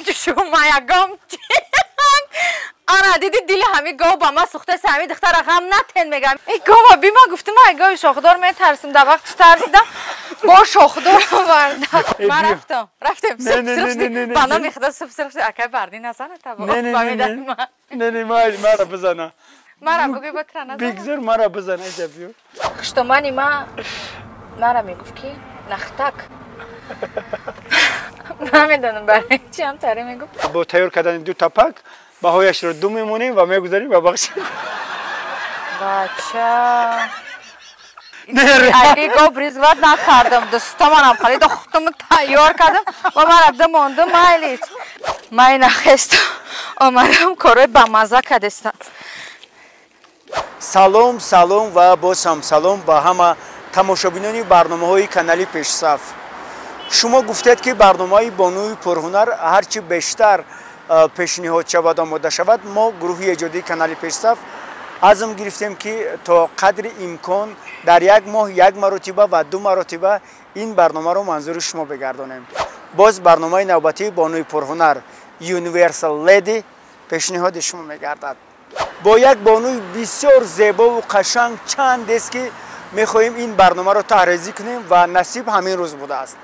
Чушума ягом ана диди дили ҳами гов ба ма сӯхтаси, ҳами духтара ғам натен мегам. Э гова би ма гуфтам, ма гови шохдор метарсим, дар вақти тарсидам бо шохдор оварда. Ма рафтам, рафтем. Ба номи худо суб сирх акай барди назана таба. Не, не, мара бизана. Мара бугӯй, ба тра назана. Бигзор мара бизана, иҷа биё. Хуштомани ма мара мегуфт, ки нахтак. Намедонам барои чи ҳам таре мегуфт. Бо тайёр кардани ду тапак баҳояшро ду мемонем ва мегузарем ба бахши Бача. Али гов ризват накардам, дӯстоманам харида, худтум тайёр кардам ва ман рафта мондум, майли. Ман нахестам, омадам, корҳои бамаза кардестам. Салом, салом ва боз ҳам салом ба ҳама тамошобинони барномаҳои канали Пешсаф. Шумо гуфтед, ки барномаи Бонуи пурҳунар ҳарчи бештар пешниҳод шавад, омода шавад. Мо, гурӯҳи эҷодии канали Пешсаф, азм гирифтем, ки то қадри имкон дар як моҳ як маротиба ва ду маротиба ин барномаро манзури шумо бигардонем. Боз барномаи навбатии Бонуи пурҳунар, Universal Lady, пешниҳоди шумо мегардад бо як бонуи бисёр зебову қашанг. Чандест, ки мехоҳем ин барномаро таҳрезӣ кунем ва насиб ҳамин рӯз будааст.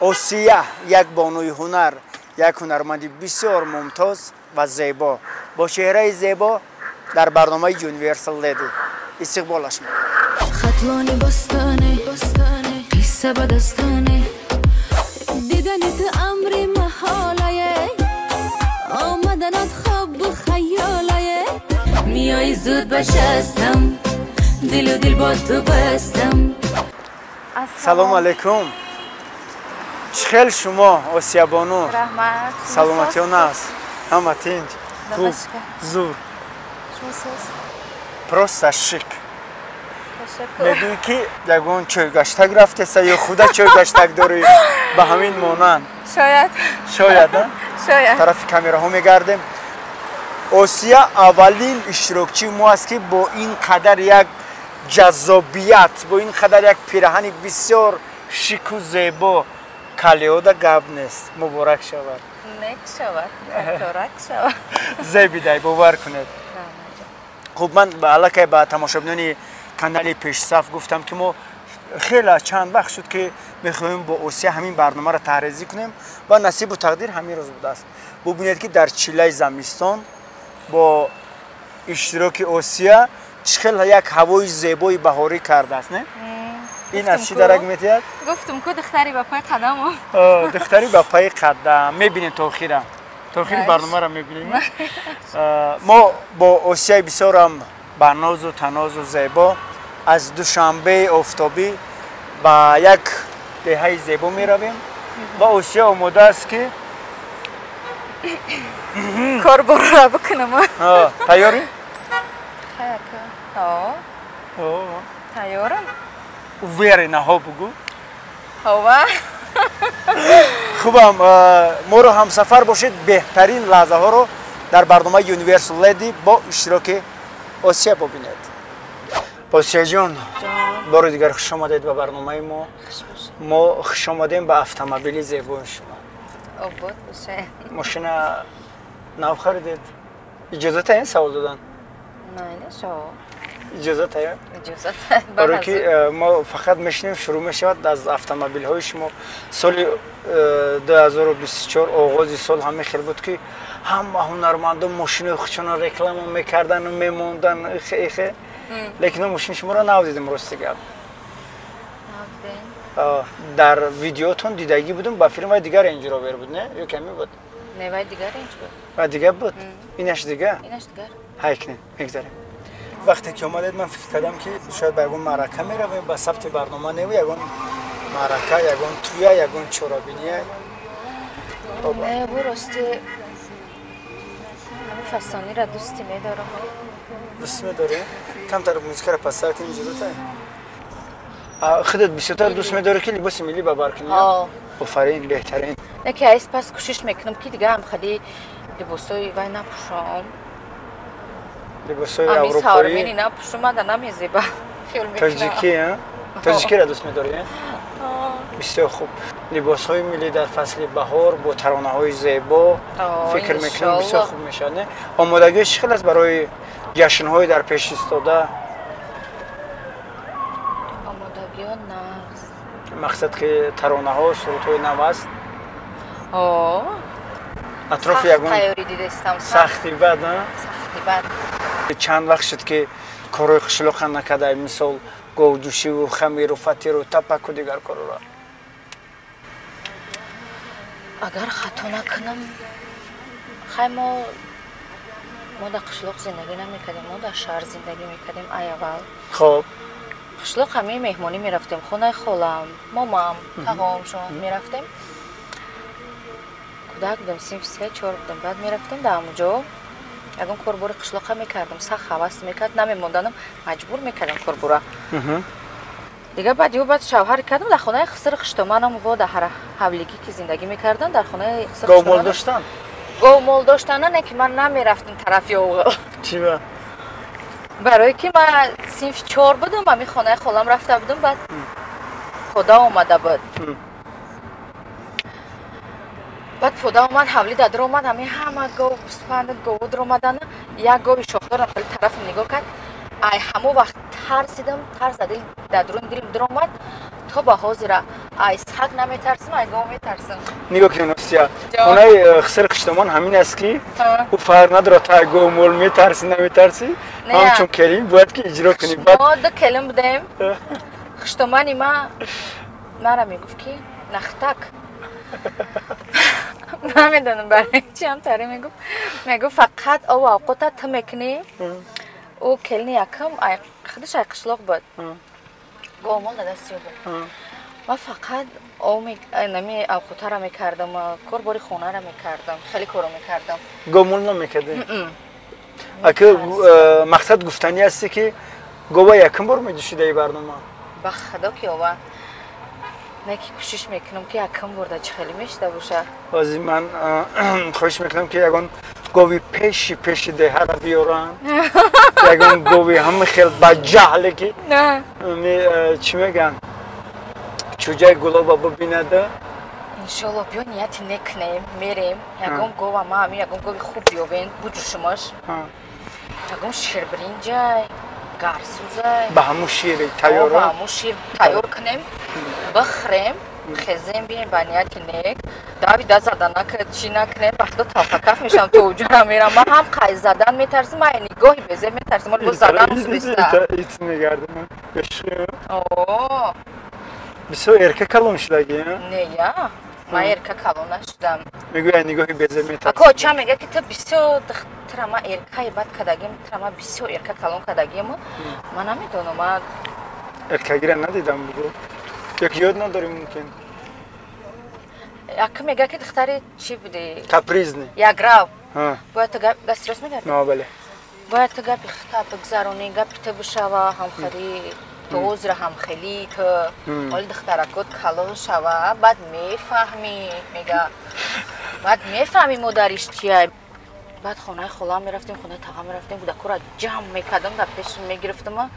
Осия, як бонуи ҳунар, як ҳунарманди бисёр мумтоз ва зебо, бо чеҳраи зебо дар барномаи Universal Lady истиқболаш мекунем. Хатлони бостане, қисса ба дастане, дидани ту амри маҳолае, омаданат хобу хаёлае, миёи зуд ба шастам, дилу дил бо ту бастам. Салому алайкум, чӣ хел шумо, Осиябону? Раҳмат. Саломатиён аст, ҳама тинҷ, хуб, зур, просто шик. Мегӯӣ, ки ягон чойгаштак рафтеса ё худа чойгаштак дорӣ, ба ҳамин монанд. Шояд. Шояд. Шояд. Тарафи камераҳо мегардем. Осия аввалин иштирокчии мо аст, ки бо ин қадар як ҷаззобият, бо ин қадар як пираҳани бисёр шику зебо. Калиода гап нест, муборак шавад. Нек шавад, торак шавад. Зебидай, бовар кунед. Хуб, ман аллакай ба тамошобинони канали Пешсаф гуфтам, ки мо хеле чанд вақт шуд, ки мехоҳем бо Осия ҳамин барномаро таҳрезӣ кунем ва насибу тақдир ҳамин рӯз будааст. Бубинед, ки дар чиллаи замистон бо иштироки Осия чӣ хел як ҳавои зебои баҳорӣ кардааст, не? Ин аз чӣ дарак метиҳад? Гуфтум ку, духтари ба пай қадам. Духтари ба пайи қадам. Мебинем, то охира, то охири барномаро мебинем. Мо бо Осияи бисёрам ба нозу танозу зебо аз Душанбеи офтобӣ ба як деҳаи зебо меравем ва Осия омода аст, ки корборро бикунам. Тайёрӣ? Тайёрам. Уверена, ҳо бугӯ. Ҳова. Хубам, моро ҳамсафар бошед, беҳтарин лаҳзаҳоро дар барномаи Universal Lady бо иштироки Осия бубинед. Осияҷон, бори дигар хуш омадед ба барномаи мо. Мо хуш омадем ба автомобили зебои шумо. Обод бошед. Мошина нав харидед? Иҷозата ин савол додан? Иҷозата? Иҷозат. Барое ки мо фақат мешинем, шурӯъ мешавад аз автомобилҳои шумо. Соли 2024, оғози сол ҳамин хел буд, ки ҳама ҳунармандон мошинои худшонро реклама мекардану мемондан ихе ихе, лекин мо мошини шуморо нав дидем. Рости гап, дар видеотон дидагӣ будум ба филм, вай дигар Рейндж Ровер буд, не ё ками буд? Не, вай дигар Рейндж буд. Вай дигар буд, инаш дигар. Инаш дигар. Ҳай кунем, мегзарем. Вақте ки омадед, ман фикр кардам, ки шояд ба ягон маърака меравем, ба сабти барнома неву ягон маърака, ягон туя, ягон чорабиния. Не, бу рости ҳамин фасониро дӯстӣ медорам. Дӯст медорӣ? Камтар музикаро пасттар кунем, иҷозата? Худат бисёртар дӯст медорӣ, ки либоси миллӣ ба бар кунӣ? Офарин, беҳтарин. Яке айс пас кӯшиш мекунам, ки дига ҳам хеле либосҳои вай напӯшам. Либосҳои аврупоӣ напӯшам, мада намезеба. Тоҷикӣ, тоҷикиро дӯст медорӣ? Бисёр хуб. Либосҳои миллӣ дар фасли баҳор бо таронаҳои зебо фикр мекунам бисёр хуб мешавад. Не, омодагиаш чӣ хел аст барои ҷашнҳои дар пеш истода? Омодагиҳо нағз. Мақсад ки таронаҳо, сурудҳои нав аст? Атрофи ягон тайёрӣ дидастам. Сахти бад, сахти бад. Чанд вақт шуд ки корҳои қишлоқа накардай, мисол говҷӯшиву хамиру фатиру тапаку дигар корро? Агар хато накунам, хай мо дар қишлоқ зиндагӣ намекардем, мо дар шаҳр зиндагӣ мекардем ай аввал. Хоб. Қишлоқ ҳамаи меҳмонӣ мерафтем, хонаи холам, момам, тағомшон мерафтем. Кӯдак будам, синфи 3-4 будам, баъд мерафтем дар ҳамон ҷо ягон корбори қишлоқа мекардам, сахт ҳавас мекард, намемонданам, маҷбур мекардам корбора. Дигар баъд ё баъд шавҳар кардам, дар хонаи хисри хиштоманам во дар ҳавлигӣ ки зиндагӣ мекардам, дар хонаи хисри говмол доштан? Говмол доштан, не ки ман намерафтам тарафи оғил. Чиба? Барое ки ман синфи 4 будам, ҳамин хонаи холам рафта будам, баъд пода омада буд. Баъд пода омад, ҳавли дар омад, ҳамин ҳама гов, гӯспанд, гово омадан, як гови шохдорам хеле тарафам нигоҳ кард. Ай ҳамон вақт тарсидам, тарс дар дуруни дилам даромад, то ба ҳозира ай саг наметарсам, ай гов метарсам. Нигоҳ кун, Осия, хонаи хисри хиштомон ҳамин аст ки ӯ фарқ надорад та ай гов мол метарсӣ наметарсӣ, ҳамчун келин бояд ки иҷро кунӣ. Мо ду келин будем. Хиштомани ма мара мегуфт ки нахтак. Намедонам барои чи ҳам таре мегуфт. Мегуфт фақат ову авқота ту мекунӣ. Ӯ келини якам худаш ай қишлоқ буд. Говмол дар дасти ӯ буд. Ман фақат нами авқотаро мекардам, корбори хонаро мекардам, хеле корро мекардам. Говмол намекардӣ? Аки мақсад гуфтанӣ ҳасте ки гова якум бор медӯшидаи барнома? Ба худо ки ова. Не ки кӯшиш мекунам ки якум бор да чӣ хеле мешида боша. Ҳозир ман хоҳиш мекунам ки ягон гови пеши пеши деҳара биёранд, ягон гови ҳама хел ба ҷаҳле ки чӣ мегӯянд, чӯҷаи гулоба бибинада. Иншолло биё нияти некунем, мерем ягон гова, ма ҳамин ягон гови хуб биёбен, буҷӯшумаш, ягон ширбиринҷай, гарсӯзай, ба ҳамун шири тайёр, ба ҳамун шир тайёр кунем, бихӯрем, хезем, бием ба нияти нек. Дави да зада чӣ накунем, ба худо талфакаф мешавам, то уҷара мерам. Ман ҳам қайз задан метарсам, ман нигоҳи безеб метарсам, бо задан беста. Ит мегардам. Бисёр эрка калон шудагӣ? Не, я. Ман эрка калон нашудам. Мегӯяд нигоҳи безеб метарсам. Ако оча мегӯяд ки ту бисёр тура ман эркаи бад кардагим, тура ман бисёр эрка калон кардагим. Ман намедонам, ман эркагира надидам бугӯ. Ёки ёд надорӣ мумкин? Яка мегӯяд ки духтари чӣ будӣ? Капризный. Яграв. Бояд ту гап дасти рост мегардӣ? На, бале. Бояд ту гапи хита бигзаронӣ, гапи ту бишава, ҳамхелӣ, ту ҳозира ҳамхелӣ, ту оли духтаракот калон шава, баъд мефаҳмӣ, мега. Баъд мефаҳмӣ модариш чия. Баъд хонаи холам мерафтем, хонаи тағам мерафтем, кӯдакҳоро ҷамъ мекардам, дар пеш мегирифтам.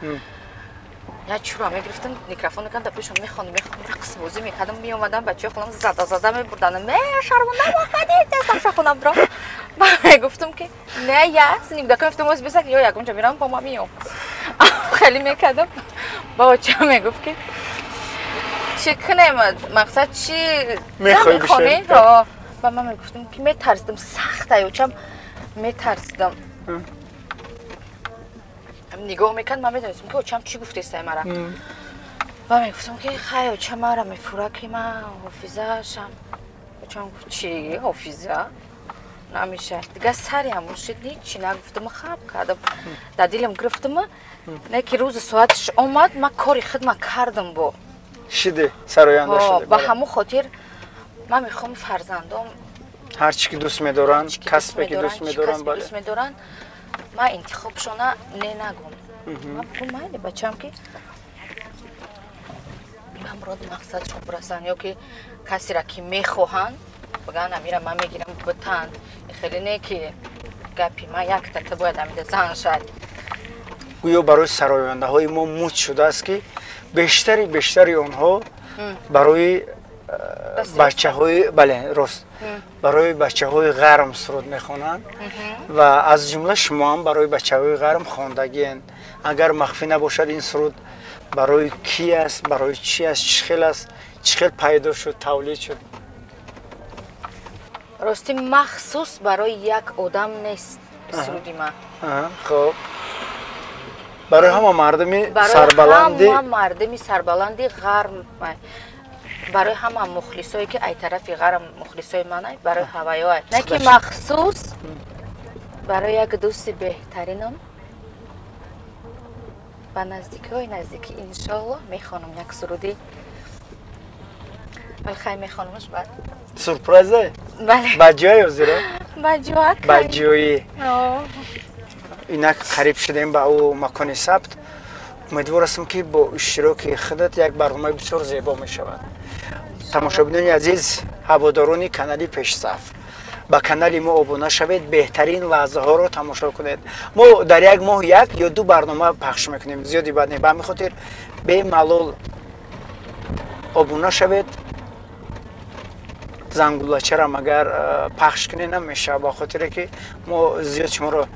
Я чура мегирифтам, микрофон мекардам, дар пешам мехондам, рақс бозӣ мекардам, меомадам, бачаҳои холам зада зада мебурданд. Ме шармонда вақади тестам шахонам дро. Ман мегуфтам ки не, я сини кӯдакҳо мегуфтам оз бисак, ё ягон ҷо мерам, бо ман меом. Хеле мекардам. Ба оча мегуфт ки чӣ кунем, мақсад чӣ мехоҳӣ? Ба ман мегуфтам ки метарсидам, сахт ай очам метарсидам. Нигоҳ мекард, ман медонистам ки очам чӣ гуфтестай мара. Ба мегуфтам ки хай оча мара мефура ки ман ҳофизашам. Очам гуфт чӣ ҳофиза? Намеша. Дигар сари ҳамон шид, ҳичи нагуфтам, хаб кардам. Дар дилам гирифтам, не ки рӯзи соаташ омад, ман кори хидма кардам бо. Шиде, сароянда шиде. Ба ҳамон хотир ман мехоҳам фарзандом ҳар чӣ ки дӯст медоранд, касбе ки дӯст медоранд, бале. Дӯст медоранд, ман интихобшона не нагум. Ман бигӯм майли бачам ки ба муроди мақсадшон бирасанд, ё ки касеро ки мехоҳанд бигӯянд амира ман мегирам битанд. Хеле не ки гапи ман якта ту бояд амида зан шад. Гӯё барои сарояндаҳои мо муд шудааст ки бештари онҳо барои бачаҳои бале рост барои бачаҳои ғарм суруд мехонанд ва аз ҷумла шумо ҳам барои бачаҳои ғарм хондагиен. Агар махфӣ набошад ин суруд барои ки аст, барои чӣ аст, чӣ хел аст, чӣ хел пайдо шуд, тавлид шуд? Рости махсус барои як одам нест суруди ман. Хоб, барои ҳама мардуми сарбаланди, барои ҳама мардуми сарбаланди ғарм, барои ҳама мухлисое ки ай тарафи ғарм мухлисои ман ай, барои ҳаваё ай. На ки махсус барои як дӯсти беҳтаринам ба наздикиҳои наздикӣ иншоаллоҳ мехонам як суруди. Балхай мехонамаш баъд. Сюрпризе? Бале. Ба ҷое озира? Ба ҷоа. Ба ҷои. Инак қариб шудем ба ӯ макони сабт. Умедвор ҳастам ки бо иштироки худат як барномаи бисёр зебо мешавад. Тамошобинони азиз, ҳаводорони канали Пешсаф, ба канали мо обуна шавед, беҳтарин лаҳзаҳоро тамошо кунед. Мо дар як моҳ як ё ду барнома пахш мекунем, зиёди бад не. Ба ҳамин хотир бемалол обуна шавед. Зангулачарам агар пахш кунед намешавад, ба хотире ки мо зиёд шуморо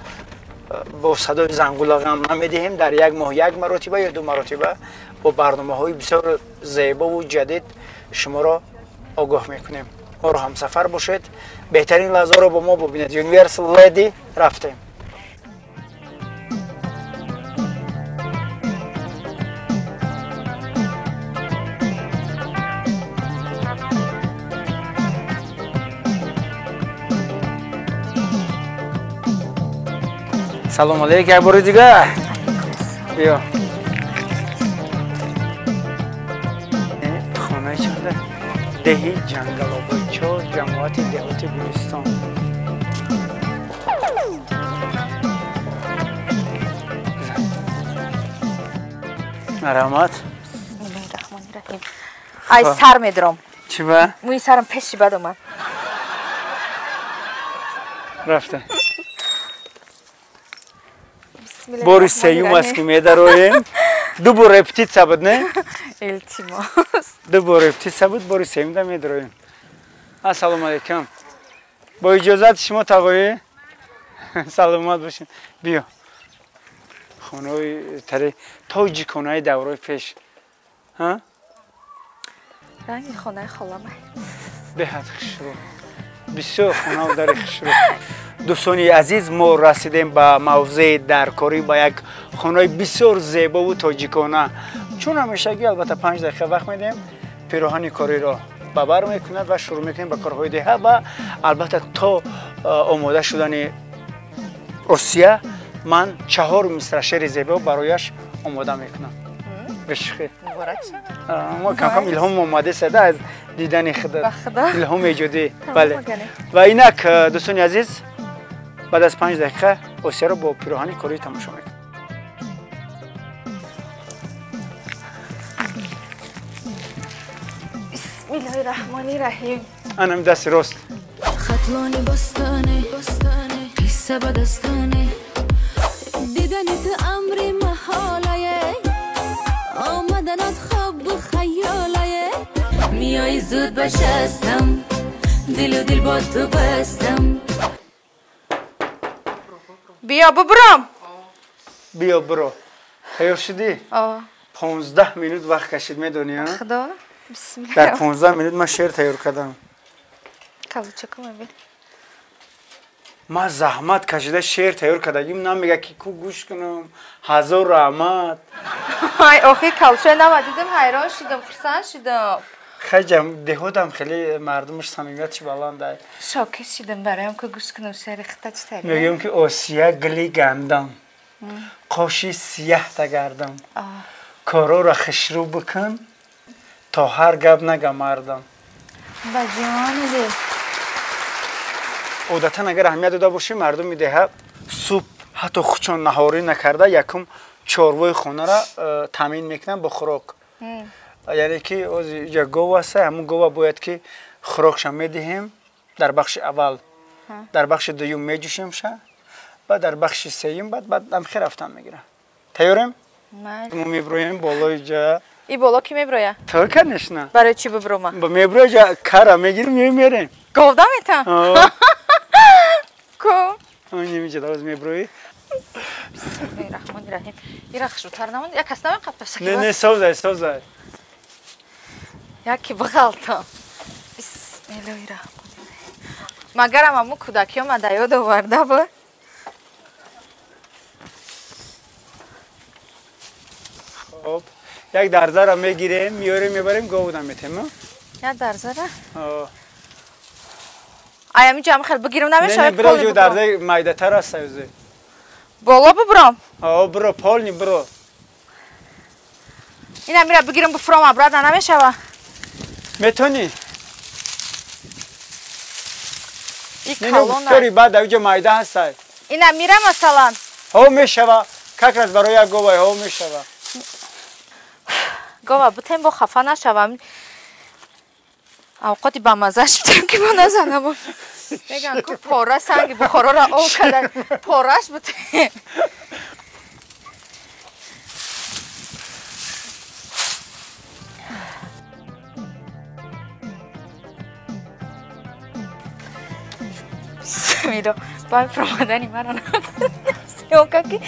бо садои зангула ғам намедиҳем. Дар як моҳ як маротиба ё ду маротиба бо барномаҳои бисёр зебову ҷадид шуморо огоҳ мекунем. Моро ҳамсафар бошед, беҳтарин лаҳзаро бо мо бубинед. Universal Lady рафтем. Салом алейк, як бори дигар. Биё. Хонаи чанда? Деҳи Ҷангалобод, 4 ҷамоати деҳоти Гулистон. Марҳамат. Бисмиллоҳи раҳмони раҳим. Ай сар медорам. Чӣ ба? Мӯи сарам пеши бад омад. Рафта. Бори сеюм аст ки медароем. Ду бор репетитсия буд, не? Илтимос. Ду бор репетитсия буд, бори сеюмда медароем. Ассалому алайкум. Бо иҷозати шумо тағоӣ? Саломат бошед. Биё. Хонаҳои тари тоҷиконаи давраи пеш. Ҳа? Ранги хонаи холамай. Беҳад хушрӯ. Бисёр хонаву дари хушрӯ. Дӯстони азиз, мо расидем ба мавзеи даркорӣ, ба як хонаи бисёр зебову тоҷикона. Чун ҳамешагӣ албатта 5 дақиқа вақт медиҳем, пироҳани кориро ба бар мекунад ва шурӯъ мекунем ба корҳои деҳа ва албатта то омода шудани Осия ман 4 мисра шеъри зебо барояш омода мекунам. Бешухӣ. Мо камкам илҳом омаде сада аз дидани худат. Илҳом эҷодӣ. Бале. Ва инак дӯстони азиз, баъд аз 5 дақиқа Осияро бо пироҳани корӣ тамошо мекунем. Бисмиллоҳи раҳмони раҳим. Анам дасти рост. Хатлони бостоне, қисса ба дастоне, дидани ту амри маҳолае, омаданат хобу хаёлае, миёи зуд ба шастам, дилу дил бо ту бастам. Биё бубурам. Биё буро. Тайёр шудӣ? 15 минут вақт кашид, медонӣ? Худо. Бисмиллоҳ. Дар 15 минут ман шеър тайёр кардам. Калучакам бин. Ман заҳмат кашида шеър тайёр кардагим, намега ки ку гӯш кунам. Ҳазор раҳмат. Ай охи калуча нава дидам, ҳайрон шудам, хурсанд шудам. Хаҷам деҳотам хеле мардумаш самимиятш баланд ай. Шокир шудам бароям ку гӯш кунам шеъри хита чӣ тайёр. Мегӯям ки Осия гили гандам, қоши сияҳ тагардам, корора хушрӯ бикун то ҳар гап нага мардам. Ба ҷони дил. Одатан агар аҳамият дода бошӣ, мардуми деҳа субҳ ҳатто худшон наҳорӣ накарда якум чорвои хонара таъмин мекунанд бо хӯрок. Яъне ки иҷа гов аст, ҳамун гова бояд ки хӯрокша медиҳем дар бахши аввал, дар бахши дуюм меҷӯшемша ва дар бахши сеюм баъд ҳамхе рафтан мегирад. Тайёрем? Мо мебироем болои ҷа. И боло ки меброя? То, конечно. Барои чӣ биброма? Меброя, кара мегирим, мемерем. Говда метам? Ко? Немиҷа давоз меброи. Бисмиллоҳи раҳмони раҳим. Ира хушрӯтар намонд? Як кас намеқаб пашаки? Не, не, созай, созай. Яки бағалтам. Бисмиллоҳи раҳмони раҳим. Магарам аму кӯдакиё ма да ёд оварда буд. Хоб, як дарзара мегирем, меорем, мебарем, говуда метем. Як дарзара? Ай, ами ҷамъ хел бигирам намешавад? Не, бро, ҷо дарзаи майдатар аст саюзе. Боло бибром? О, бро, полни бро. Ина мира бигирам бифром, обратно намешава? Метони? И калона. Не, баъд дар ҷо майда ҳастай. Ина мира масалан? Ҳо, мешава. Как раз барои як говай, ҳо, мешава. Гова бутем бо хафа нашавам. Авқоти бамазаш бутем ки мо назанам. Меган ку пора санги Бухороро об кардан. Пораш бутем. Бисмилло. Бай промадани маро съёмка ки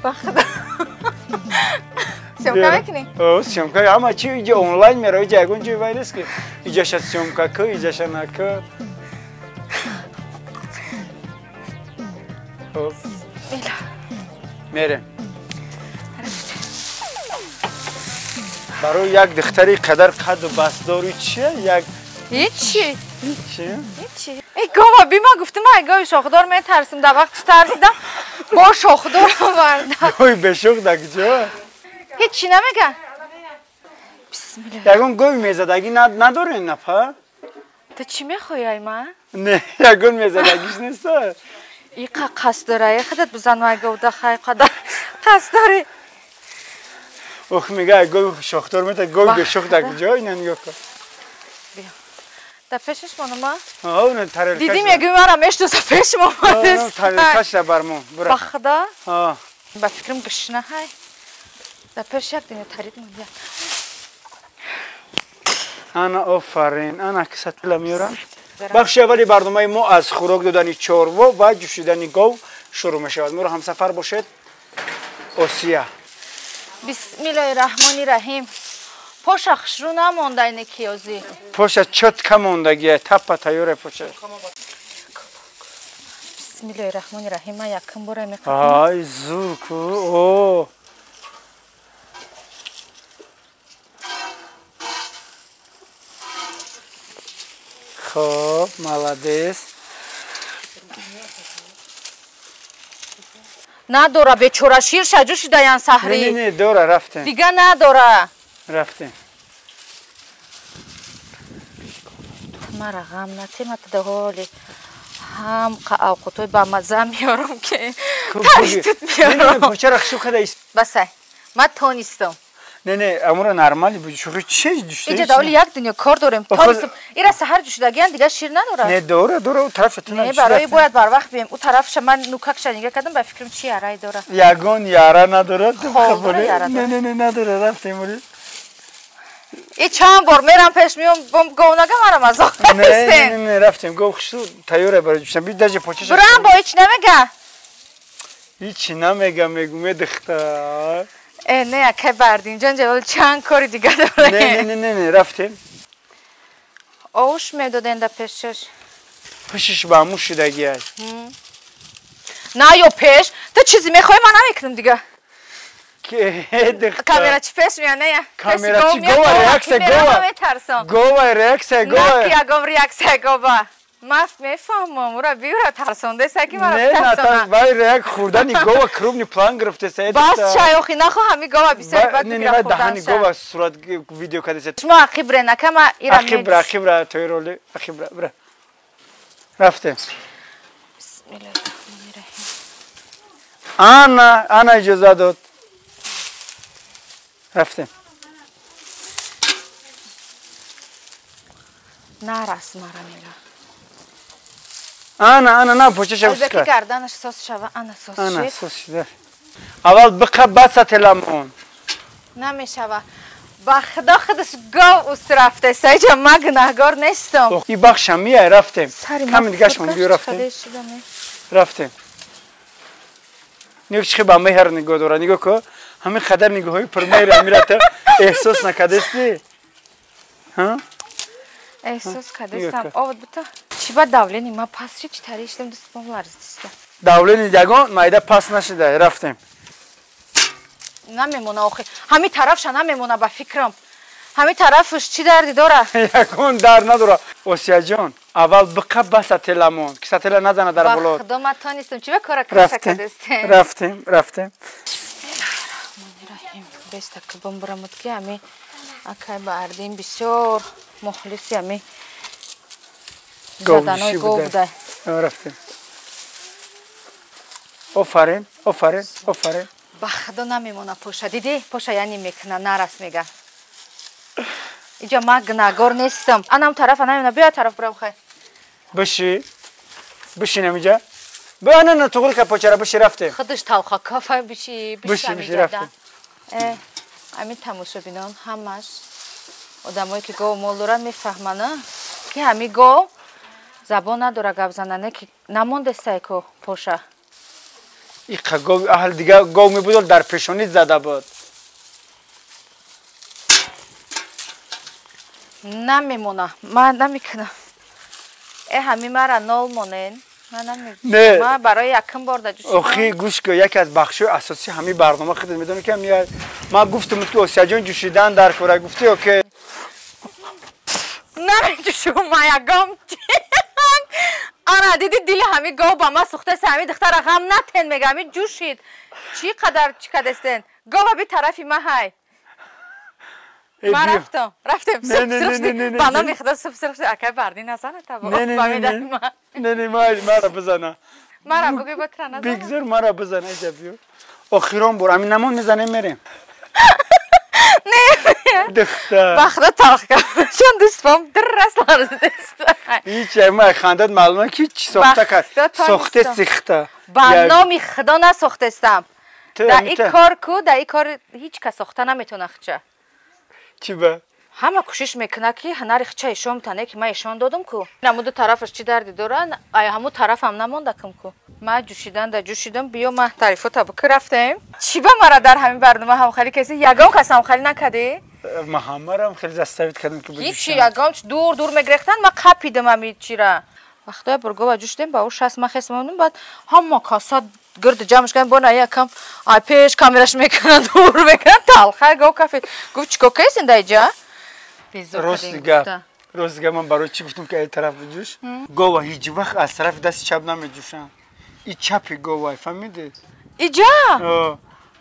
ба худо. Съёмка мекунӣ? О, съёмка ҳама чи иҷа онлайн мерава, иҷа ягон ҷой вай нест ки иҷаша съёмка ку, иҷаша наку. Хоб. Мерем. Барои як духтари қадар қаду бастдори чия? Як ҳичи. Ҳичи? Ҳичи. Эй гова би ма гуфтам, ай гови шохдор метарсим, дар вақти тарсидам бо шохдор оварда. Гови бешох дар куҷо? Ҳичи намега? Бисмиллоҳ. Ягон гови мезадагӣ надорен напа? Ту чӣ мехоҳӣ ай ма? Не, ягон мезадагиш нест. Иқа қасд дора, ай худат бизан ай говда хай қадар қасд дорӣ. Ох, мега ай гови шохдор мета, гови бешох дар куҷо? Ина нигоҳ кун. Биё. Дар пешаш монама? Ҳа, на тарелкаш. Дидӣ мегӯӣ мара мешноса пеш омадест. Тарелкаш дар бармон. Бура. Ба худо? Ҳа. Ба фикрам гушна ҳай. Дар пеш як дунё тарид монда. Ана офарин, ана кисатила меорам. Бахши аввали барномаи мо аз хӯрок додани чорво ва ҷӯшидани гов шурӯъ мешавад. Моро ҳамсафар бошед. Осия. Бисмиллоҳи раҳмони раҳим. Поша хушрӯ намонда ине киёзӣ. Поша чётка мондагия, таппа тайёре поша. Бисмиллоҳи раҳмони раҳим. Ман якум бора меқапам. Ай, зур ку. О. Хоб, молодец. Надора бечора шир шаҷӯ шидаян саҳрӣ. Не, не, дора рафтем. Дига надора. Рафтем. Мара ғам натема тада ҳоли ҳам авқотҳои бамаза меорам ки таритут меорам. Почара хшу када. Басай, ман тонистам. Не, не, амура нормали буд. Шухи чи ҷӯшида? Иҷа даволи як дунё кор дорем. Тонистам. Ира саҳар ҷӯшидагиян дига шир надорад. Не, дора, дора, у тарафша ту Не, барои бояд барвақт бием. У тарафша ман нукакша нига кардам, ба фикрам чи ярае дора. Ягон яра надорад. Хоб, Не, не, не, надора, рафтем ули. И чанд бор мерам пеш миём, гов нага марам азоб Не, не, не, рафтем. Гов хушу тайёре барои ҷӯшидан. Би даже почаша. Бурам бо ҳеч намега. Ҳичи намега, мегӯ медухтар. Э, не, акай бардинҷон ҷавол чанд кори дига дорем. Не, не, не, не, рафтем. Овуш медоден да пешаш. Пешиш ба ҳамун шидагиай. На ё пеш, ту чизе мехоҳӣ ман намекунам дига. Камера чи пеш меяд, не? Камера чи гова реаксия гова. Метарсам. Гова реаксия гова. На ки ягон реаксия гова. Ман мефаҳмам, ура биёра тарсондаеса ки маро тарсона. Не, вай реак хӯрдани гова крупный план гирифтеса. Бас чай охи нахоҳам и гова бисёр бад Не, не, вай даҳани гова сурат видео кардеса. Шумо ақиб ре накама ира. Ақиб ра, ақиб ра, тойроли, ақиб ра, бира. Рафтем. Бисмиллоҳи раҳмони раҳим. Ана, ана иҷоза дод. Рафтем. Нарас мара мега. Ана, ана, на, почаша Озбеки уска. гарданаш сос шава, ана сос Ана, шид. сос шида. Аввал биқа басателамон. Намешава. Ба худо худаш гов ус рафтест. Иҷа ман гунаҳгор нестам. И бахшам миай рафтем. Ками дигашмон биё рафтем. Рафтем. Нигоҳ чӣ ба меҳр нигоҳ дора. Нигоҳ ку. Ҳамин қадар нигоҳҳои пурмеҳр амира ту эҳсос накардасти? Ҳа? Эҳсос кардастам. Овод бита. Чӣ ба давлени ма пас шид, чӣ тари шидам дастам ларзиста. Давлени ягон майда пас нашида. Рафтем. Намемона охи. Ҳамин тарафша намемона ба фикрам. Ҳамин тарафш чӣ дарди дора? Ягон дард надора. Осияҷон, аввал биқа ба сателамон, ки сатела назана дар боло. Ба худо ман тонистам. Чӣ ба кора каша кардастем? Рафтем, рафтем. Раҳим, беста ки бимбирамуд ки ҳами акай ба ардин бисёр мухлиси ҳами заданои гов буда. Рафтем. Офарин, офарин, офарин. Ба худо намемона поша. Дидӣ? Поша яъне мекуна, нарас мега. Иҷа ман гунаҳгор нестам. Анам тарафа намемона. Биё тараф бирам хай. Биши. Бишинам иҷа. Биё на на туғри ка почара биши рафтем. Худаш талха кафа биши, биши биши рафтем. Ҳамин тамошобинон ҳамаш одамое ки гов мол доранд мефаҳманд, ки ҳамин гов забон надора гап занане, ки намондестай ку поша. Иқа гов аҳл дига гов мебуд, дар пешонӣ зада буд. Намемона. Ман намекунам. Ҳамин мара нол монен. Ман намекунам. Ман барои якум бор да ҷӯшидам. Охи гӯш кун, яке аз бахшҳои асосии ҳамин барнома худат медонӣ ки ҳамин ман гуфтам ки Осияҷон ҷӯшидан дар кора. Гуфтӣ ё ки намеҷӯшум ман ягом. Ана диди дили ҳамин гов ба ман сӯхтаст, ҳамин духтара ғам натен мега, ҳамин ҷӯшид. Чӣ қадар чӣ кардастен? Гова би тарафи ма ҳай. Ман рафтам, рафтем. Ба номи худо суб сурх шуд. Акай Бардин назана таба. Не, не, мара бизана. Мара бугӯй ба тра назана. Бигзор мара бизана иҷа биё. Охирон бор ҳамин намон мезанем мерем. Не. Духтар. Ба худо талх кард. Чун дӯстам дурраст ларзидаст. Ҳеҷ ма хандат маълума ки чӣ сохта кард. Сохте сихта. Ба номи худо насохтестам. Дар ин кор ку, дар ин кор ҳеҷ кас сохта наметавона хча. Чӣ ба? Ҳама кӯшиш мекунад ки ҳунари хча ишон тане ки ман ишон додам ку. Ҳамун ду тарафаш чӣ дарди доранд, ай ҳамун тарафам намонда кам ку. Ман ҷӯшидан да ҷӯшидам, биё ман таърифота бикӯ рафтем. Чӣ ба мара дар ҳамин барнома ҳамхалӣ каси? Ягон кас ҳамхалӣ накардӣ? Ман ҳамарам хеле заставит кардам ки биҷӯшам. Ҳичи ягон дур дур мегирехтанд, ман қапидам ҳамин чира. Вақтое бургова ҷӯшидем, ба ӯ 60 ман хес мондам, баъд ҳама каса гирд ҷамъш кардем, бо на якам ай пеш камераш мекунанд, дур мекунанд, талха гов кафед. Гуфт чӣ кор кардед дар иҷа? Рости гап, рости гап, ман барои чӣ гуфтам ки ай тараф биҷӯш? Гова ҳеҷ вақт аз тарафи дасти чап намеҷӯшанд. И чапи гова, фаҳмидӣ? Иҷа?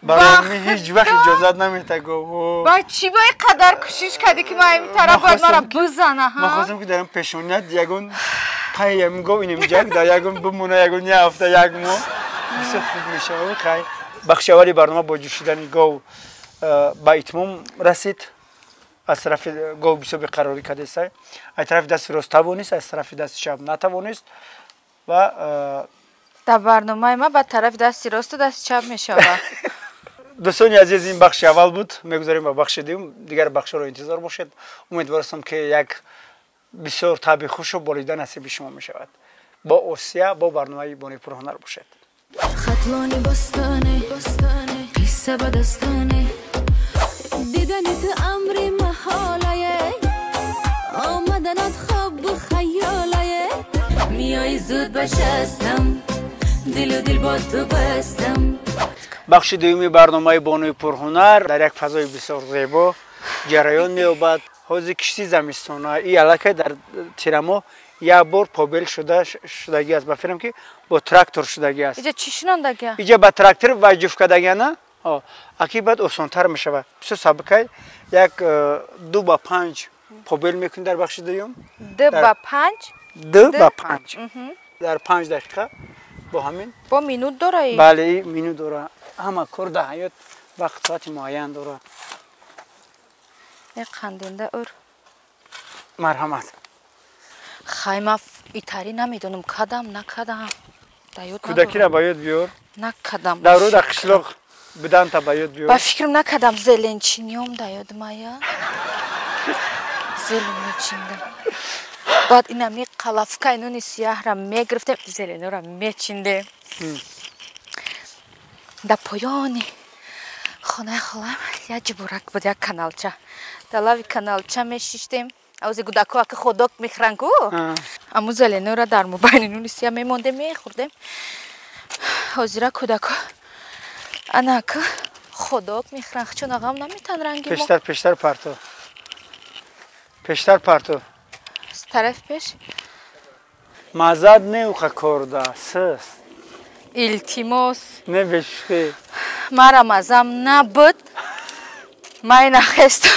Барои ман ҳеҷ вақт иҷозат намедиҳад гов. Ба чӣ ба ин қадар кӯшиш кардӣ ки ман ин тараф бояд мара бизана, ҳа? Ман хостам ки дар ин пешоният ягон пай ҳамин гов инам ҷак дар ягон бимона ягон як ҳафта як моҳ. Бисёр хуб мешавад. Хай. Бахши аввали барнома бо ҷӯшидани гов ба итмом расид. Аз тарафи гов бисёр беқарорӣ кардест. Аз тарафи дасти рост тавонист, аз тарафи дасти чап натавонист ва дар барномаи ма ба тарафи дасти росту дасти чап мешавад. Дӯстони азиз, ин бахши аввал буд. Мегузарем ба бахши дуюм. Дигар бахшҳоро интизор бошед. Умедворастам ки як бисёр таби хушу болида насиби шумо мешавад. Бо Осия, бо барномаи Бонуи пурҳунар бошед. Хатлони бостоне, қисса ба дастоне, дидани ту амри маҳолае, омаданат хобу хаёлае, миёи зуд ба шастам, дилу дил бо ту бастам. Бахши дуюми барномаи Бонуи пурҳунар дар як фазои бисёр зебо ҷараён меёбад. Ҳозир кишти замистона и аллакай дар тирамоҳ як бор побел шудагӣ аст. Ба фикрам ки бо трактор шудагӣ аст. Иҷа чӣ шинондагӣ? Иҷа ба трактор ва ҷуфкадагӣ на? Аки баъд осонтар мешавад. Бисёр сабукай як 2 ба 5 побел мекунӣ дар бахши дуюм. 2 ба 5? 2 ба 5. Дар 5 дақиқа бо ҳамин. Бо минут дора? Бале, минут дора. Ҳама кор дар ҳаёт вақт соати муайян дорад. Як қандинда ур. Марҳамат. Хай, ман итари намедонам, кадам, накадам. Дар ёд Кӯдакиро ба ёд биёр. Накадам. Дар рӯ дар қишлоқ Буданта ба ёд биёр. Ба фикрам накардам зеленчиниём да ёд мая. Зелен мечиндам. Баъд инами қалафкаи нони сияҳра мегирифтем, зеленора мечиндем. Дар поёни хонаи холам як ҷубурак буд, як каналча. Дар лави каналча мешиштем. Авзи гудако ака ходок мехӯранд ку? Аму зеленора дар мобайни нони сияҳ мемондем, мехӯрдем. Ҳозира кӯдако ана ака ходок мехӯранд, чун ағам наметан ранги мо. Пештар, пештар парто. Пештар парто. Тараф пеш. Мазад не уха корда, сис. Илтимос. Не бешухӣ. Мара мазам набуд. Ман нахестам.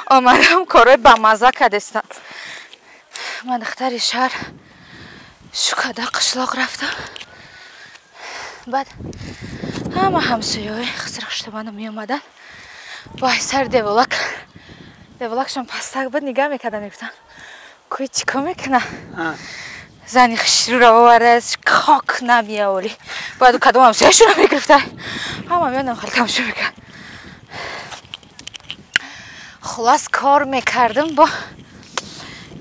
Омадам корҳои бамаза кардестам. Ман духтари шаҳр шукада қишлоқ рафтам. Баъд ҳама ҳамсояҳои хисрахуштабана меомаданд. Вай сари деволак. Деволакшон пастак буд, нигаҳ мекарданд, мегуфтанд кӯй чӣ кор мекуна? Зани хушрӯро овардааст, хок намеоварӣ. Бояд кадом ҳамсояшонро мегирифта. Ҳама меомаданд, хеле тамошо мекард. Хулас кор мекардам, бо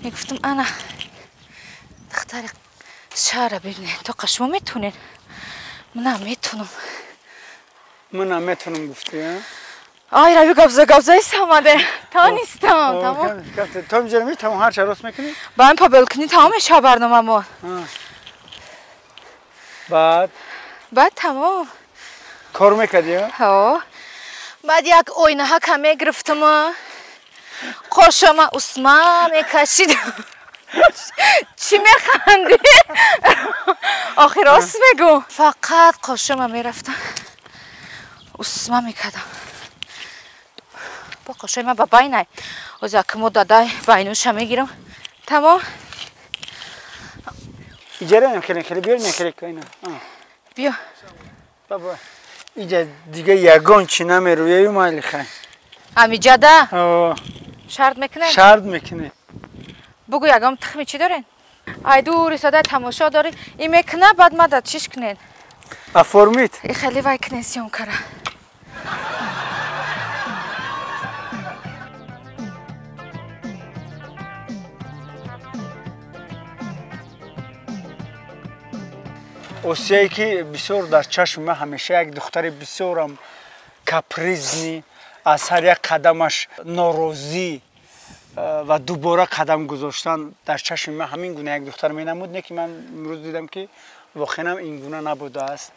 мегуфтам ана духтари шаҳрро бибинед, тоқа шумо метавонед? Ман наметавонам. Ман наметавонам гуфтӣ, а? Ай, рави гапза гапзаи самаде. Тавонистам, тамом. То инҷа метавон ҳар ча рост мекунӣ? Ба ин пабелкунӣ тамом мешавад барномамо. Баъд? Баъд тамом. Кор мекардӣ, а? Ҳо. Баъд як ойнаҳака мегирифтам, қошама усма мекашидам. Чӣ механдӣ? Охи рост мегӯ. Фақат қошама мерафтам, усма мекардам. Бо қошои ман ба байнай. Ҳозир акмо дадай байнуша мегирам. Тамом. Иҷара хеле хеле биёр, не хеле кайна. Биё. Баба. Иҷа дига ягон чӣ намерӯяю майли хай. Амиҷада? Ҳо. Шарт мекунем? Шарт мекунем. Бугӯ ягон тухми чӣ дорен? Ай дури садай тамошо дорӣ. И мекуна, баъд мада чиш кунен? Оформит. И хеле вай кунен съёмкара. Осияе ки бисёр дар чашми ман ҳамеша як духтари бисёрам капризни, аз ҳар як қадамаш норозӣ ва дубора қадам гузоштан дар чашми ман ҳамин гуна як духтар менамуд, не ки ман имрӯз дидам ки воқеан ин гуна набудааст.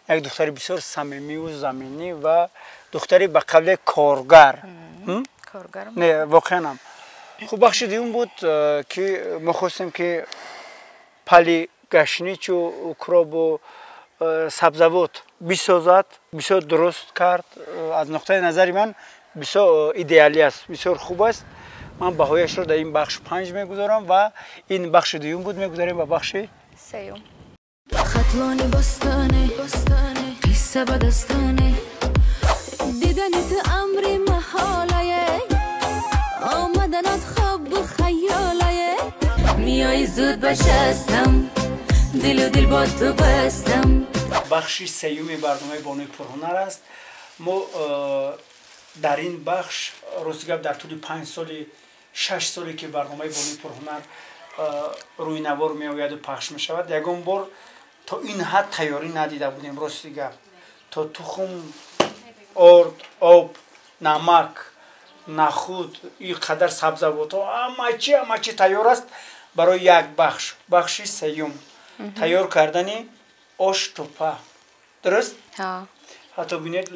Як духтари бисёр самимиву заминӣ ва духтари ба қавле коргар. Не, воқеанам. Хуб, бахши дуюм буд ки мо хостем ки пали гашничу укробу сабзавот бисозад, бисёр дуруст кард. Аз нуқтаи назари ман бисёр идеалӣ аст, бисёр хуб аст. Ман баҳояшро дар ин бахш 5 мегузорам ва ин бахши дуюм буд, мегузарем ба бахши сеюм. Хатлони бостоне, қисса ба дастоне, дидани ту амри маҳолае, омаданат хобу хаёлае, миёи зуд ба шастам, дилу дил бо ту бастам. Бахши сеюми барномаи Бонуи пурҳунар аст. Мо дар ин бахш рости гап дар тӯли 5 соли 6 соле ки барномаи Бонуи пурҳунар рӯи навор меояду пахш мешавад, ягон бор то ин ҳад тайёрӣ надида будем. Рости гап то тухм, орд, об, намак, нахуд, ин қадар сабзавотҳо, ҳама чӣ тайёр аст барои як бахш. Бахши сеюм тайёр кардани ош тупа. Дуруст? Ҳатто бинед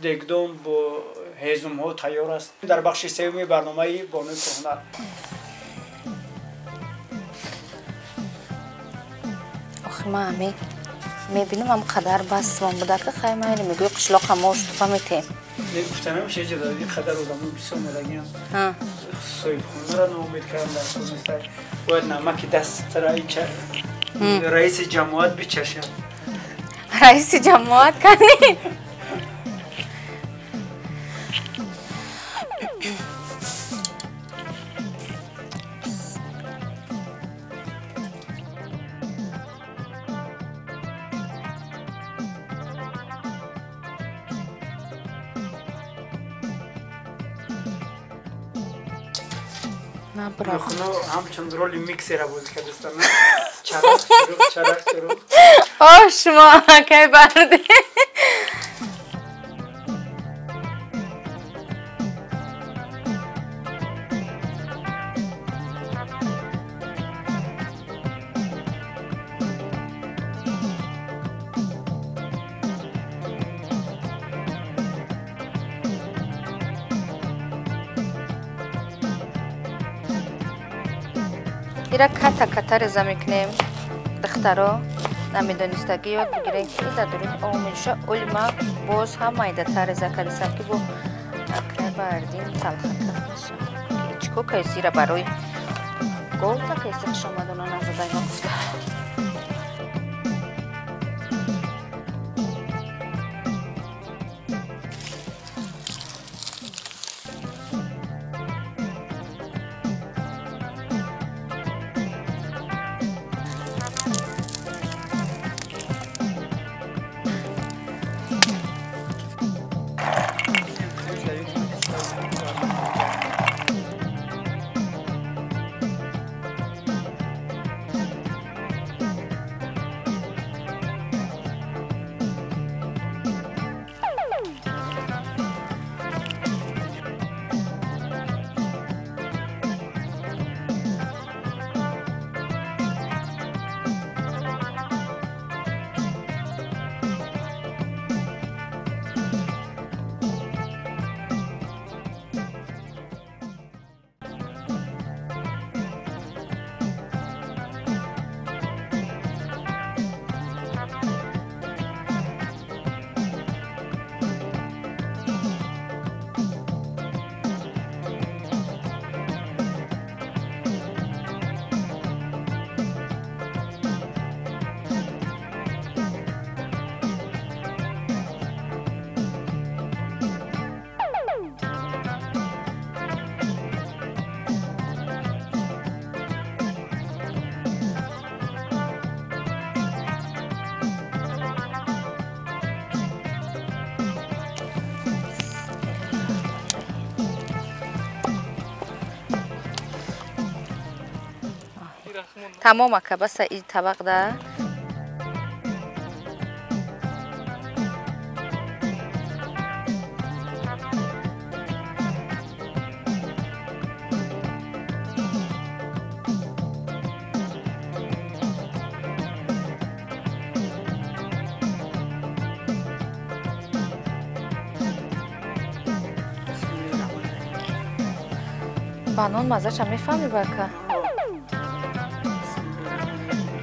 дегдон бо ҳезумҳо тайёр аст. Дар бахши сеюми барномаи Бонуи пурҳунар. Охи ман ҳами мебинам ҳам қадар бас мон буда ки хай майли мегӯи қишлоқ ҳам ош тупа метем. Гуфта намеша иҷа ин қадар одамо бисёр омадагиам. Соҳибхонаро ноумед кардам дар кор. Бояд намаки дастра раиси ҷамоат бичашад. Раиси ҷамоат кани? Набра. Нохуно ҳамчун роли миксера бозӣ кардастан. Чарақ чуруқ, чарақ чуруқ. О, шумо акай барди. Ира ката ката реза мекунем. Духтаро намедонистагӣ ёд бигирен, ки дар дуруни об меҷӯша. Оли ма боз ҳам майдатар реза кардисам, ки бо акай бардин талхакак наша. Чико кайси ира барои голта кайси хушомадона назадай ма гуфта. Тамом ака, баса и табақ да. Банон мазаша мефаҳми бака?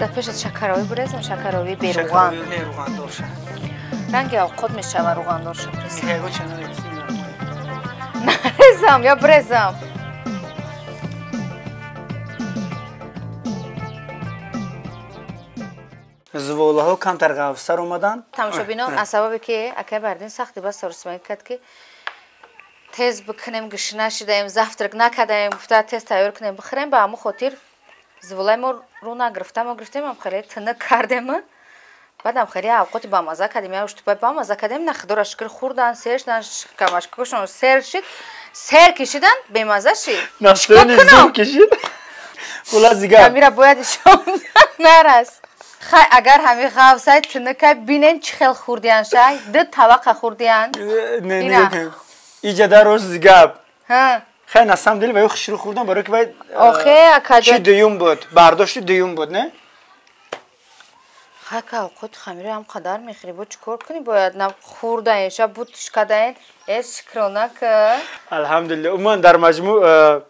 Дар пеш аз шакаровӣ бурезам, шакаровӣ беруған. Ранги авқот мешава руғандор ша брезам. Нарезам, я брезам. Зуволаҳо камтар ғафзтар омаданд. Тамошобинон, аз сабабе ки акай Бардин сахти бас сарусмаӣ кард, ки тез бикунем, гушна шидаем, завтрак накардаем, гуфта тез тайёр кунем, бихӯрем, ба ҳамон хотир зуволаи мо рӯ нагирифта, мо гирифтем, ам хеле тинак кардем, баъдам хеле авқоти бамаза кардем, я уштупай бамаза кардем, на худоро шукр хӯрдан, сер шудан, шикамашкошон сер шид, сер кишидан, бемаза шид. Настроени зур кишид. Хулас дигар. Амира бояд ишон нарас. Хай, агар ҳами ғафсай тинакай бинен чӣ хел хӯрдиян шай, ду табақа хӯрдиян. Не, не, иҷа дар рост гап. Хай, на самом деле, вай хушрӯ хӯрдам, барои ки вай охе, акаҷон. Чи дуюм буд? Бардошти дуюм буд, не? Хай, ка авқоти хамиро ҳам қадар мехӯрӣ, бо чӣ кор кунӣ бояд? На хӯрдаен, ша бутш кадаен, э шукрона ка. Алҳамдулилла, умуман дар маҷмӯъ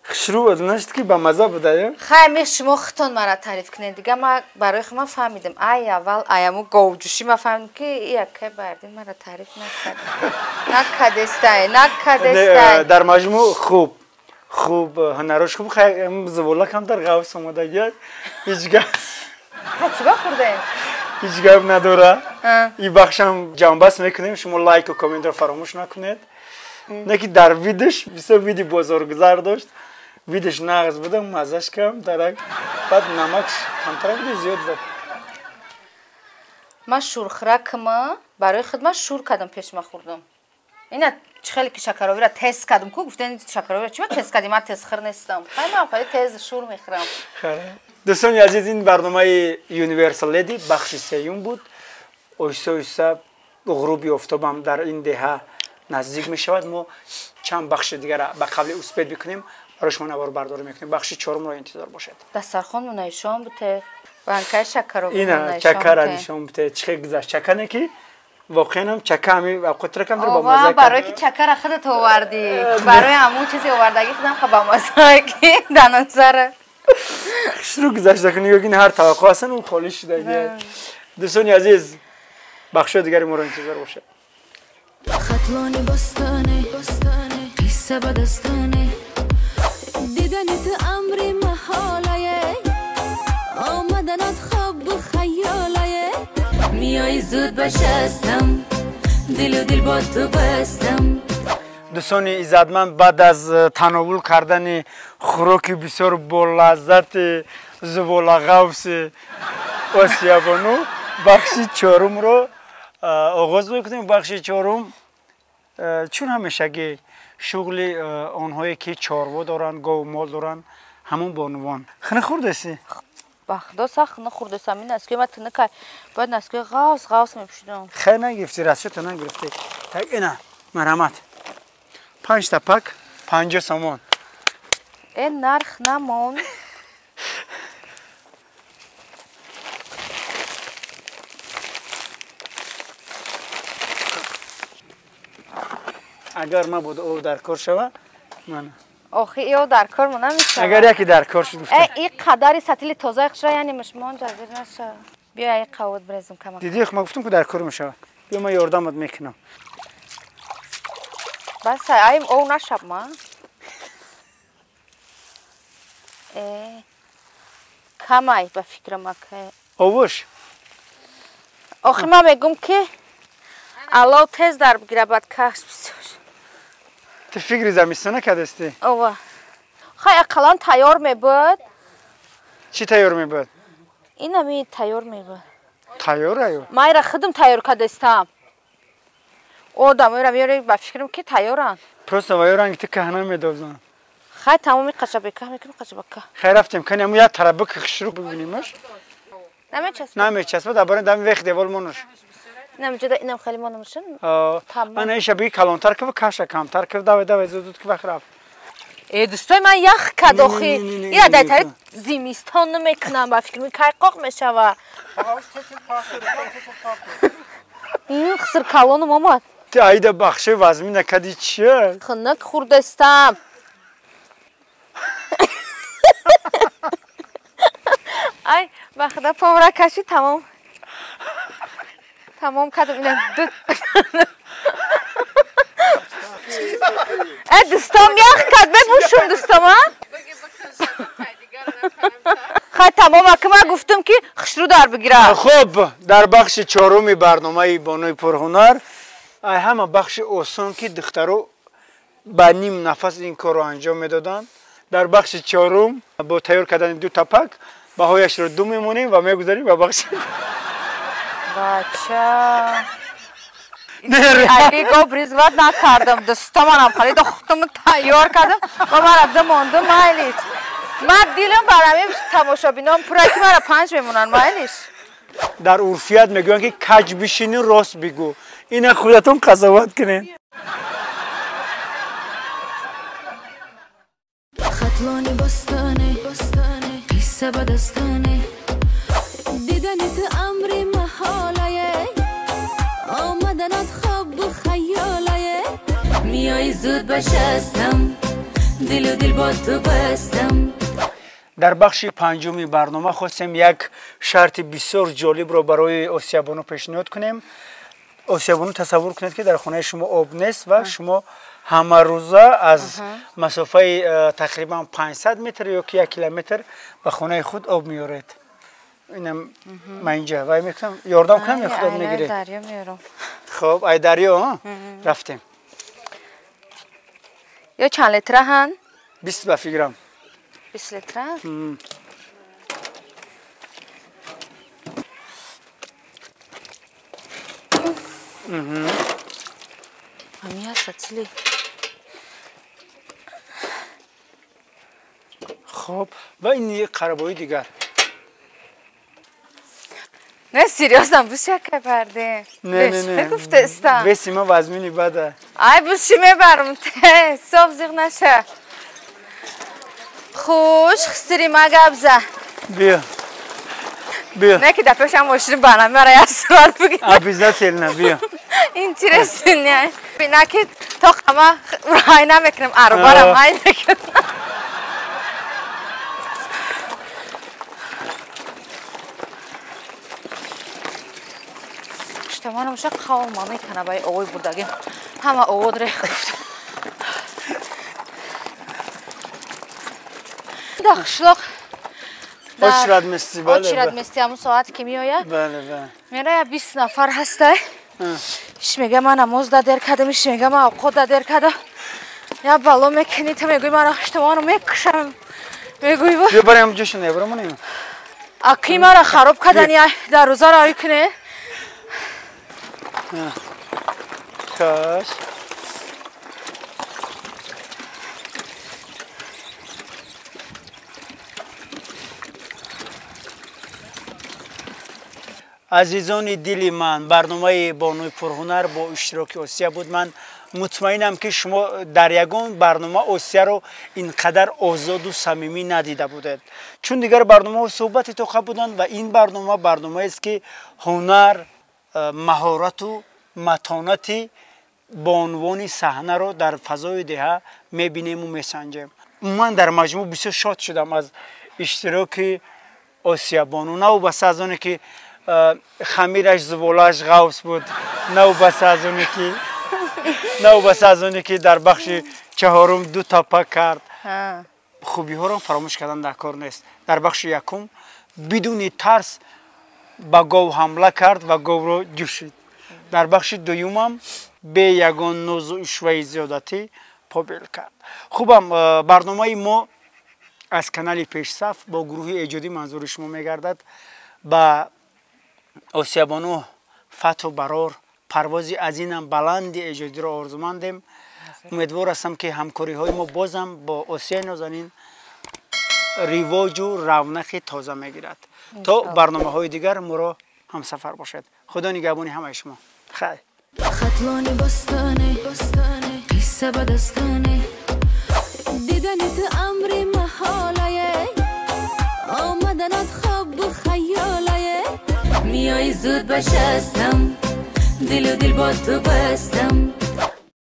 хушрӯ нашд ки ба маза буда, я? Хай, ме шумо худтон мара таъриф кунед. Дига ма барои худ ман фаҳмидам. Ай аввал аяму говҷӯшӣ ма фаҳмидам, ки якай Бардин мара таъриф накард. Накадестай, накадестай. Дар маҷмӯъ хуб. Хуб, ҳунарош хуб, хай зувола камтар ғафс омадагиак. Ҳеҷ гап. Хай, чӣ ба хӯрдаем? Ҳеҷ гап надора. И бахшам ҷамъбаст мекунем, шумо лайку комментро фаромӯш накунед. Не ки дар видиш, бисёр види бозоргузар дошт. Видиш нағз буда, мазаш кам, дарак. Баъд намакш камтар буд, зиёд зад. Ман шурхӯракма, барои худ ман шур кардам, пеш ма хӯрдам. Ина хеле ки шакаровира тез кардам ку гуфтен шакаровира чима тез кардӣ ман тезхӯр нестам. Хай ман хеле тез шур мехӯрам. Дӯстони азиз ин барномаи Universal Lady бахши сеюм буд. Оҳиста оҳиста ғуруби офтобам дар ин деҳа наздик мешавад. Мо чанд бахши дигара ба қавли успед бикунем, барои шумо наворбардорӣ мекунем. Бахши чорумро интизор бошед. Дастархон нишон буте, банкаи шакаровира ина чакара нишон буте. Чӣ гузашт чакане ки воқеан ҳам чака ҳами вақтра камтар ба маза. Барои ки чакара худат овардӣ, барои ҳамун чизе овардагӣ худам ха ба маза ки дар назара. Хушрӯ гузашта кунӣ ё ки ҳар таваққӯъ ҳастан он холӣ шудагӣ. Дӯстони азиз бахшҳои дигари моро интизор бошед. Хатлони бостоне, қисса ба дастоне, дидани ту амри маҳолае, омаданат хобу хаёлае, миёи зуд башастам, дилу дил бо ту бастам. Дӯстони иззатманд баъд аз тановул кардани хӯроки бисёр болаззати зуволағавси Осиябону бахши чорумро оғоз мекунем. Бахши чорум чун ҳамешагӣ шуғли онҳое ки чорво доранд, гову мол доранд, ҳамон бонувон. Хина хӯрдасӣ? Ба худо сахт хина хӯрдасам. Ин наскои ман тинакай бояд наскои ғавс ғавс мепӯшидам. Хай нагирифтӣ, растшото нагирифтӣ. Так ина марҳамат. 5 та пак 50 сомон. Э нарх намон. Агар мабодо об дар кор шава, мана. Охи ё дар кор мо намешава. Агар яке дар кор шуд гуфта. Э ин қадари сатили тозаи хушра яъне мушмон ҷазир наша. Биё ай қавод брезум камак. Дидӣ ман гуфтам ки дар кор мешава. Биё ман ёрдамат мекунам. Бас айм ов нашаб ма. Э камай ба фикрам ака. Овуш. Охи ман мегум ки алов тез дар бигира бад каш бисёр. Ту фикри замистона кардастӣ? Ова. Хай ақаллан тайёр мебуд. Чӣ тайёр мебуд? Инами тайёр мебуд. Тайёр аю? Ман ира худам тайёр кардастам. Одамоира меёре ба фикрам ки тайёранд. Просто ваё ранги ту каҳна медозанд. Хай тамоми қашабека мекунам қашабека. Хай рафтем кани аму як тараф бик хушрӯ бибинимаш. Намечаспад. Намечаспад, абарен дами вех девол монуш. Намеҷода инам хеле монумшин. Ана иша биги калонтар кив, каша камтар кив, давай давай зуд зуд ки вақт рафт. Э дӯстои ман ях кад охи. Ира дар тари зимистон намекунам ба фикрам кай қоқ мешава. Ин хиср калонум омад. Ту аида бахши вазмин накади чия? Хунук хӯрдастам. Ай ба худо помра каши тамом. Тамом кардам ина ду. Э дӯстом ях кард бепӯшум дӯстом а? Хай тамом ака ман гуфтам ки хушрӯ дар бигира. Хуб дар бахши чоруми барномаи бонуи пурҳунар ай ҳама бахши осон ки духтаро ба ним нафас ин корро анҷом медоданд. Дар бахши чорум бо тайёр кардани ду тапак баҳояшро ду мемонем ва мегузарем ба бахши бача. Али гов призват накардам. Дӯстоманам харида худам тайёр кардам ва ман рафта мондам майлиш. Ман дилам барами тамошобинон пура ки мара 5 мемонанд майлиш. Дар урфият мегӯянд ки каҷ бишинӣ рост бигӯ. Ина худатон қазоват кунед. Хатлони бостоне, қисса ба дастоне, дидани ту амри маҳолае, омаданат хобу хаёлае, миёи зуд башастам, дилу дил бо ту бастам. Дар бахши панҷуми барнома хостем як шарти бисёр ҷолибро барои Осиябону пешниҳод кунем. Осиябону тасаввур кунед ки дар хонаи шумо об нест ва шумо ҳамарӯза аз масофаи тақрибан 500 метр ё ки 1 километр ба хонаи худ об меоред. Инам ман инҷа вай мекунам, ёрдам кунам ё худат мегирӣ? Дарё меорам. Хуб, ай дарё рафтем. Ё чанд литра ҳан? 20 ба фикрам. 20 литра? Ами аст, хоб, ва ин қарабои дигар. Не, серьёзно, буш яка барде. Не, не, не. Гуфтестам. Веси ма вазмини бада. Ай, буши мебарам, те, соб зиғ наша. Хуш, хсири ма габза. Биё. Биё. Не ки дар пешам мошини бана мара як сурат бигир. Обязательно, биё. Интересно, не. Бина ки то қама рай намекунам, арбарам ай мекунам. Манам ша қавма мекана бай овой бурдагим. Ҳама овод рех гуфт. Да қишлоқ очрат мести, бале. Очрат мести, ҳамун соат ки меояд. Бале, бале. Мера 20 нафар ҳастай. Иш мега ман намоз да дер кардам, иш мега ман авқот да дер кардам. Я бало мекунӣ, ту мегӯӣ ман хиштамонро мекушам. Мегӯӣ бо. Биё барем ҷошона, баромонем. Аки мара хароб кардани дар рӯзаро ай кунӣ. Кош. Азизони дили ман, барномаи бонуи пурҳунар бо иштироки Осия буд. Ман мутмаинам ки шумо дар ягон барнома Осияро ин қадар озоду самимӣ надида будед, чун дигар барномаҳо суҳбати тоқа буданд ва ин барнома барномаест ки ҳунар, маҳорату матонати бонувони саҳнаро дар фазои деҳа мебинему месанҷем. Ман дар маҷмӯъ бисёр шод шудам аз иштироки Осиябону, навбаста аз оне ки хамираш зуволааш ғавс буд, навбаста аз оне ки дар бахши чаҳорум ду тапа кард. Хубиҳоро фаромӯш кардан дар кор нест. Дар бахши якум бидуни тарс ба гов ҳамла кард ва говро ҷӯшид. Дар бахши дуюмам бе ягон нозу ишваи зиёдатӣ побел кард. Хубам, барномаи мо аз канали Пешсаф бо гурӯҳи эҷодӣ манзури шумо мегардад. Ба Осиябону фатҳу барор, парвози аз инам баланди эҷодиро орзумандем. Умедвор ҳастам ки ҳамкориҳои мо бозам бо Осияи нозанин ривоҷу равнақи тоза мегирад. То барномаҳои дигар моро ҳамсафар бошед. Худо нигаҳбони ҳамаи шумо. Хайр. Хатлони бостоне, қисса ба дастоне, дидани ту амри маҳолае, омаданат хобу хаёлае. Миёи зуд башастам, дилу дил бо ту бастам.